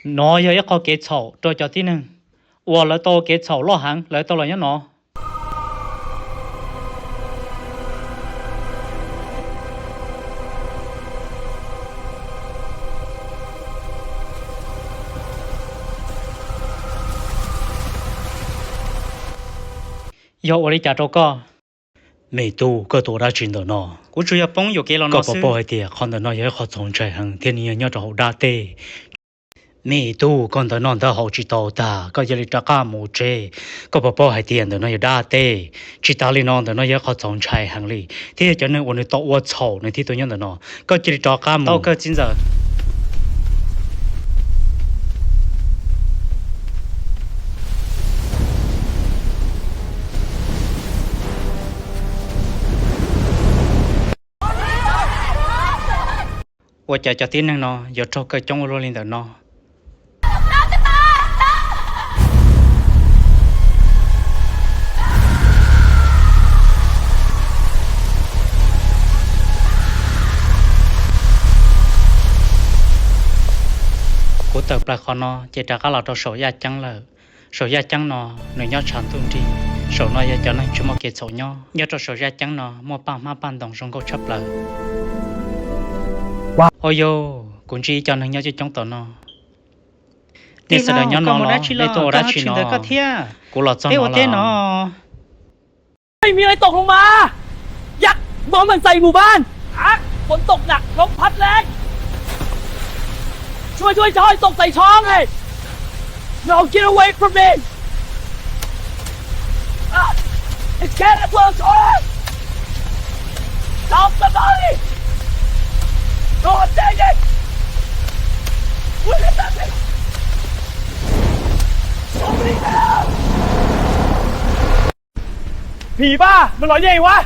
Nov yog ib qho kev txhaum rau cov tib neeg uas lawv tau kev txhaum loj heev lawv tau los nyob no. Yog ua li cas rau koj? Me tub, koj tuaj ua dab tsi ntawm no? Kuv tsuas yog poob yuam kev los no xwb. Koj puas paub hais tias qhov ntawm no yog ib qho txaus ntshai heev thiab nws yog nyob rau hauv dab teb? Me tub, koj ntawm no ntawd haus tsis tau tag, koj cia li rov qab mus tsev. Koj puas paub hais tias ntawm no yog dab teb? Tsis tas li no, ntawm no yog ib qho txaus ntshai heev li, thiab yog cov neeg uas nws tau ua txhaum nws thiaj tuaj nyob ntawm no. Koj cia li rov qab mus. Tau kawg txiv ntxawm. Ua cas cov tib neeg no yuav raug kaw coob ua luaj li ntawm no? Kuv tawm plaws qhov no ces rov qab los rau saum yaj ceeb lawm. Saum yaj ceeb no nws nyob tshav ntuj nrig, saum no yog cov neeg tsis muaj kev txhaum nyob. Nyob rau saum yaj ceeb no muaj paj hmab paj ntoos zoo nkauj tshaj plaws. Au yau, kuv ntsib ib co neeg nyob coob coob tom no. Nej sawv daws nyob no los nej tuaj ua dab tsi no? Kuv los txog no lawm. มีอะไรตกลงมา ยักษ์ หมอมันใส่หมู่บ้าน ฝนตกหนัก ลมพัดแรง ช่วยด้วย ช่วย ตกใส่ท้องเลย No, get away from me! Ah, it's Canada, Florida! Stop the money! God dang it! What is happening? Somebody help! ผีบ้า มันหลอนใหญ่วะ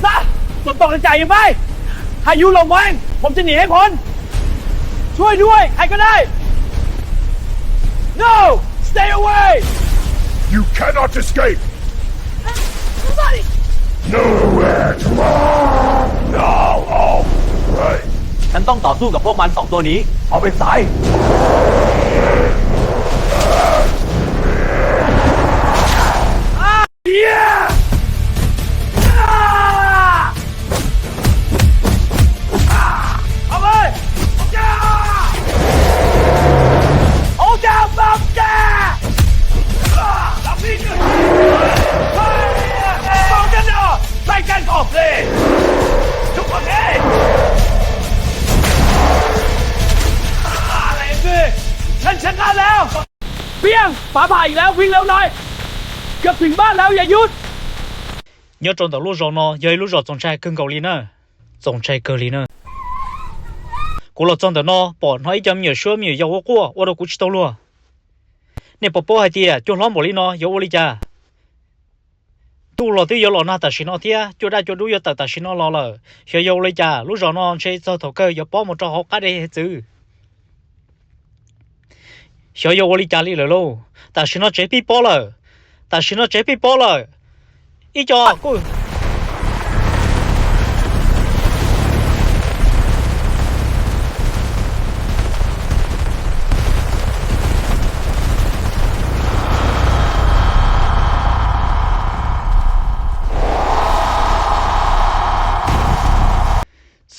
ซะ ฝนตกจะจ่ายยังไง พายุลมแรง ผมจะหนีให้พ้น ช่วยด้วย ใครก็ได้ No! Stay away! You cannot escape! Nobody! Nowhere to run! Now I'll pray! ฉันต้องต่อสู้กับพวกมันสองตัวนี้ เอาไปใส่ Ông ơi! Ông cha! Ông cha, ông cha! Ông đi kìa! Mau tránh ra! Phải tránh khỏi đi! Chúng con đi! À, lại em đi! Tránh, tránh ra nào! เพียง ฟ้าผ่าอีกแล้ว วิ่งเร็วหน่อย เกือบถึงบ้านแล้ว อย่าหยุด Nyob rau ntawm lub zos no yog ib lub zos txaus ntshai kawg nkaus li na. Txaus ntshai kawg li na. Kuv los txog ntawm no pom hnov ib co me nyuam suab me nyuam yaus ua quaj ua rau kuv tsis tau luag. Nej puas paub hais tias cua hlob npaum li no yuav ua li cas? Ntuj los twb yuav los nag tam sim no thiab, cua daj cua dub yuav tawm tam sim no los lawm, xyov yuav ua li cas. Lub zos no ntshe txog thaum kawg yuav pob mus rau hauv qab dej txwv. Xyov yuav ua li cas li lawm lauj. Tam sim no tsev pib pob lawm. Tam sim no tsev pib pob lawm. Ib co kuj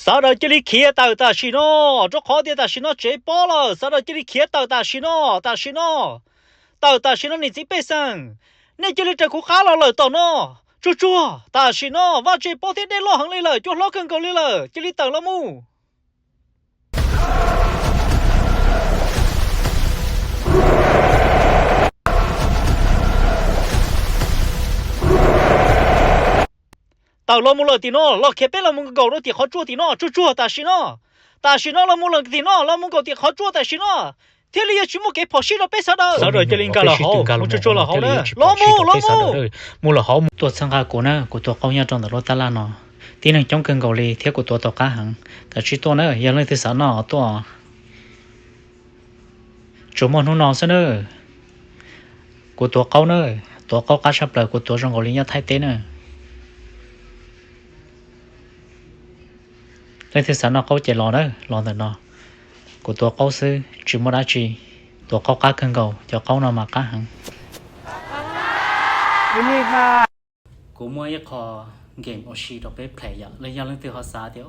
Sawv daws cia li khiav tawm tam sim no, rau qhov tias tam sim no tsev pob lawm. Sawv daws cia li khiav tawm tam sim no, tam sim no. Tawm tam sim no niam txiv pej xeem, nej cia li raws kuv qab los lawm tom no. Tsuag tsuag, tam sim no vaj tse pob thiab dej loj heev li lawm, cua hlob kawg nkaus li lawm, cia li tawm los mus. Tawm los mus lawm tim no, los khiav peb los mus nkaum rau tim qhov tsua tim no, tsuag tsuag tam sim no. Tam sim no los mus lawm tim no, los mus nkaum tim qhov tsua tam sim no, thiaj li yuav tsis muaj kev phom sij rau peb sawv daws. Sawv daws cia li nkag lawm hauv, mus tsuag tsuag lawm hauv na. Los mus, los mus. Mus lawm hauv, tuaj txhawb nqa kuv na, kuv tua qaub nyob rau ntawm lub tab laj no. Tib neeg coob kawg nkaus li thiab kuv tuav tau qab heev. Kav tsij tuaj na, yog leej twg xav noj tuaj. Tsuas muaj hnub no xwb na. Kuv tuav qaub na, tuav qaub qab tshaj plaws, kuv tuav zoo nkaus li nyob Thaib teb na. Leej twg xav noj qaub ces los na, los ntawm no. Kuv tuav qaub xwb, tsis muaj dab tsi. Tus qaub qab kawg nkaus, cov qaub no mas qab heev. Kuv muaj ib qho game ua si rau peb play yom, los yog leej twg ho xav tias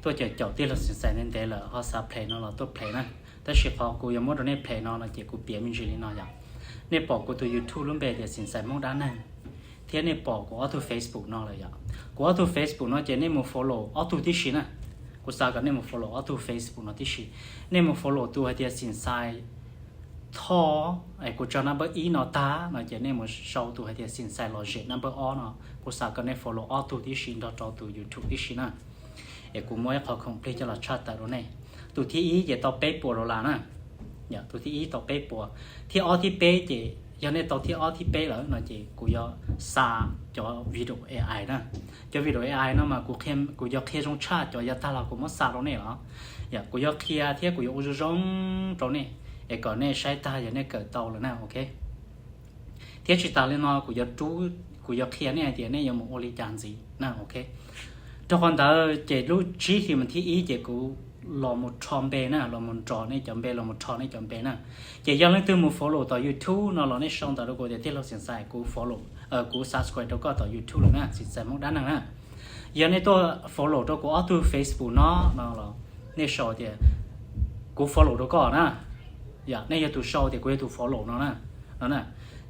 tuaj caum caum tij laug Xeem Xais ntev ntev lawm ho xav play no los tuaj play na. Tab sis qhov kuv yuav muab rau nej play no no ces kuv piav me ntsis li no yom. Nej pom kuv tus YouTube lub npe tias Xeem Xais Hmoob Dab Neeg, thiab nej pom kuv ob tug Facebook no lawm yom. Kuv ob tug Facebook no ces nej mus follow ob tug tib si na. Kuv xav kom nej mus follow ob tug Facebook no tib si. Nej mus follow tus hais tias Xeem Xais Thoj, es kuv tso number ib no tag no ces nej mus sau tus hais tias Xeem Xais Lom Zem number ob no. Kuv xav kom nej follow ob tug tib si nrog rau tus YouTube tib si na. Es kuv muab ib qho khoom plig coj los tshaj tawm rau nej. Tus thib ib ces tau peb puas dollar na. Tus thib ib tau peb puas, thib ob thib peb ces yog nej tau thib ob thib peb lawm no ces kuv yuav xa cov video A I na. Cov video A I no mas kuv yuav qhia zoo tshaj cov yav tag los kuv muab xa rau nej los. Yog kuv yuav qhia thiab kuv yuav ua zoo zoo rau nej es kom nej saib tag yog nej kawm tau lawm na, ok. Thiab tsis tas li no kuv yuav rub, kuv yuav qhia nej hais tias nej yuav mus ua li cas ntxiv na, ok. Rau qhov ntawd ces lub tsib hlis mas thib ib ces kuv los mus rho npe na, los mus nrog nej cov npe, los mus rho nej cov npe na. Ces yog leej twg mus follow tom YouTube no los nej sau ntawv rau kuv tias tij laug Xeem Xais, kuv follow, kuv subscribe rau koj tom YouTube lawm na, Xeem Xais Hmoob Dab Neeg na. Yog nej tuaj follow rau kuv ob tug Facebook no no los nej sau tias kuv follow rau koj na. Yog nej yog tus sau tias kuv yog tus follow no na, no na.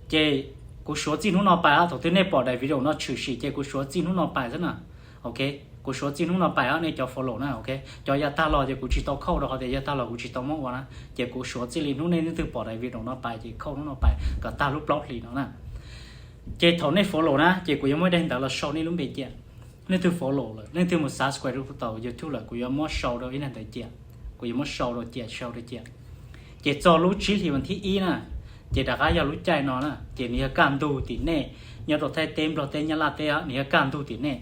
Ces kuv suav txij hnub no pais, thaum twg nej pom daim video no tshwm sim ces kuv suav txij hnub no pais xwb na. Ok, kuv suav txij hnub no pais nej cov follow na, ok. Cov yav tag los ces kuv tsis tau khauj rau qhov tias yav tag los kuv tsis tau muab ua na. Ces kuv suav txij li hnub nej leej twg pom daim video no pais ces khauj hnub no pais kom tag lub plaub hlis no na. Ces thaum nej follow na ces kuv yuav muab daim ntawv los sau nej lub npe cia. Leej twg follow lawm, leej twg mus subscribe rau kuv tom YouTube lawm kuv yuav muab sau rau ib daim ntawv cia. Kuv yuav muab sau rau cia, sau rau cia. Ces txog lub tsib hlis vas thib ib na, ces rov qab yog lub caij no na, ces nws yog kaj ntug tim nej, nyob rau Thaib teb, Nplog teb, Nyab Laj teb, nws yog kaj ntug tim nej,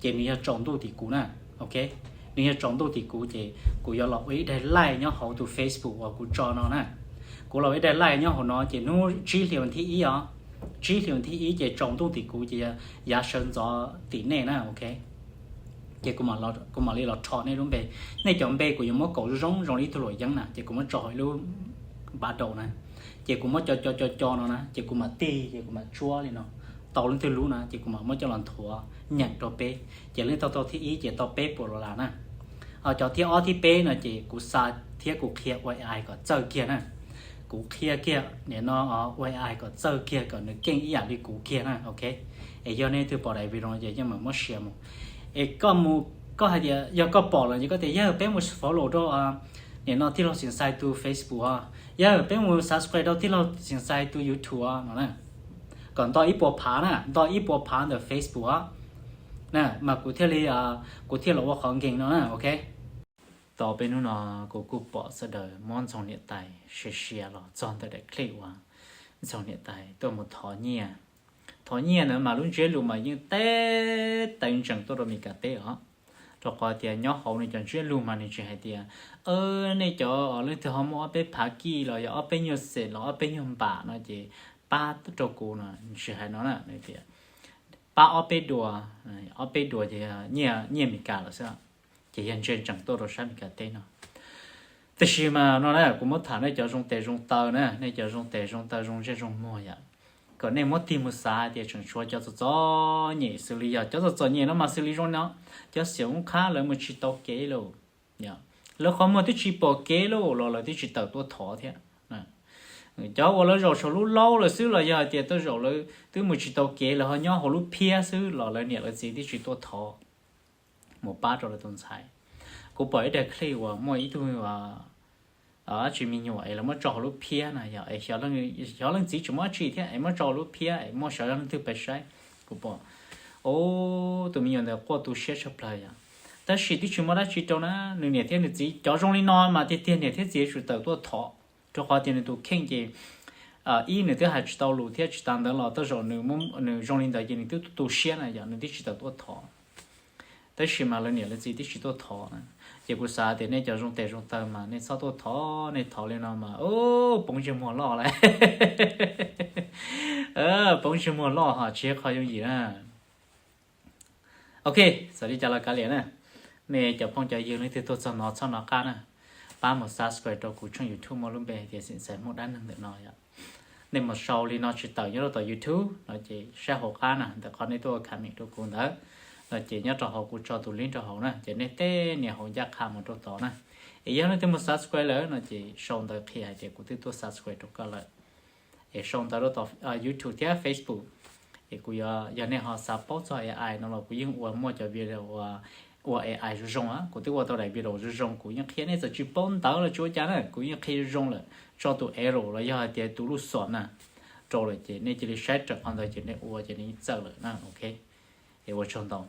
ces nws yog tsaus ntuj tim kuv na, ok. Nws yog tsaus ntuj tim kuv ces kuv yuav los ua ib daim live nyob hauv tus Facebook uas kuv tso no na. Kuv los ua ib daim live nyob hauv no ces hnub tsib hlis vas thib ib os, tsib hlis vas thib ib ces tsaus ntuj tim kuv ces yav sawv ntxov tim nej na, ok. Ces kuv mam li los rho nej lub npe. Nej cov npe kuv yuav muab kaum zoo zoo li ib tug luam yeeb na, ces kuv muab tso hauv ib lub npav daus na. Ces kuv muab co co co co no na, ces kuv mam tig, ces kuv mam tsuab li no. Tau leej twg lub na ces kuv mam muab coj los nthuav nyeem rau peb. Ces leej twg tau thib ib ces tau peb puas dollar na. Ho cov thib ob thib peb no ces kuv xa thiab kuv qhia ua A I kom txawj kiag na. Kuv qhia kiag nim no ua A I kom txawj kiag, kom nws keej ib yam li kuv kiag na, ok. Es yog nej twg pom daim video no ces yeej meem muab share mus. Es koj mus, koj hais tias yog koj pom lawm ces koj tias yawg peb mus follow rau nim no tij laug Xeem Xais tus Facebook os, yawg peb mus subscribe rau tij laug Xeem Xais tus YouTube os no na. Kom nto ib puas phav na, nto ib puas phav ntawm Facebook os na, mas kuv thiaj li, kuv thiaj los ua qhov nkees no na, ok. Tau peb hnub no kuv kuj pom sawv daws muab Ntxoog niam tais share share los txog ntawm daim clip uas Ntxoog niam tais tuaj mus thov nyiaj. Thov nyiaj ntawd mas lub ntsiab lus mas yeej teb tawv ntsees tuaj rau Meskas teb os. Rau qhov tias nyob hauv nws cov ntsiab lus mas nws tsis hais tias nej cov leej twg ho muaj ob peb phav kij los yog ob peb nyuag xees los ob peb nyuag npam no ces pab rau kuv no, nws tsis hais no na, nws tias pab ob peb dua, ob peb dua ces nyiaj Meskas lawm xwb. Ces yog ntsia ntsees tuaj rau sab Meskas teb no. Tab sis mas no na, kuv muab tham nej cov zoo tes zoo taw na, nej cov zoo tes zoo taw zoo ntsej zoo muag yom, kom nej muab tig mus xav hais tias tseem tshuav cov txom txom nyem xws li yog cov txom txom nyem no mas xws li zoo no, cov xiam oob qhab lawv mus tsis tau kev lauj, lawv qhov muag twb tsis pom kev lauj los lawv twb tsis tawm tuaj thov thiab. Cov uas lawv zaum saum lub laub lawm xwb los yog hais tias tej zaum lawv twb mus tsis tau kev, lawv ho nyob hauv lub phiab xwb los lawv niam lawv txiv twb tsis tuaj thov mus pab rau lawv tus ntxhais. Kuv pom ib daim clip uas muaj ib tug dab tsi me nyuam es lawv muab tso hauv lub phiab na yom, es xyov leej txiv tsis muaj dab tsi thiab es muab tso hauv lub phiab es muaj xyov yog leej twg pais saib. Kuv pom, o, tus me nyuam ntawd quaj tu siab tshaj plaws yom. Tab sis twb tsis muaj dab tsi rau na, nws niam thiab nws txiv cov zoo li no mas tiag tiag niam thiab txiv yuav tsum tawm tuaj thov. Rau qhov tias nws tus kheej ces ib nws twb hais tsis tau lus thiab tsis tas ntawd los tej zaum nws zoo li ntawd ces nws twb tu siab na yom, nws twb tsis tawm tuaj thov. Tab sis mas lawv niam lawv txiv twb tsis tuaj thov na. Ces kuv xav tias nej cov zoo tes zoo taw mas nej txhob tuaj thov, nej thov li no mas poob ntsej muag loj lawm. Poob ntsej muag loj ho tsis yog qhov yooj yim na. Ok, txawm li cas los kav liam na. Nej cov phooj cov ywg leej twg tuaj txog no txhob hnov qab na. pab mus subscribe rau kuv tshooj YouTube muaj lub npe hais tias Xeem Xais Hmoob Dab Neeg ntawm no yom. Nej mus sau li no tsis tawm nyob rau tom YouTube no ces saib hauv qab na, ntawm qhov nej tuaj ua comment rau kuv ntawd no ces nyob rau hauv kuv tso tus link rau hauv na, ces nej teb nias hauv ncaj qha mus rau tod na. Es yog leej twg mus subscribe lawm no ces sau ntawv qhia hais tias kuv twb tuaj subscribe rau koj lawm. Es sau ntawv rau tom YouTube thiab Facebook. Es kuv, yog nej ho xav paub txog A I no los kuv yeej ua muaj cov video ua A I zoo zoo, kuv twb ua tau daim video zoo zoo, kuv yeej qhia, nej txawm tsis paub ntawv los tsis ua cas na, kuv yeej qhia zoo lawm, tso tus arrow los yog hais tias tus lub xom na rau lawm ces nej cia li saib raws qhov ntawd ces nej ua ces nej yeej txawj lawm na, ok. Es ua tsaug ntau.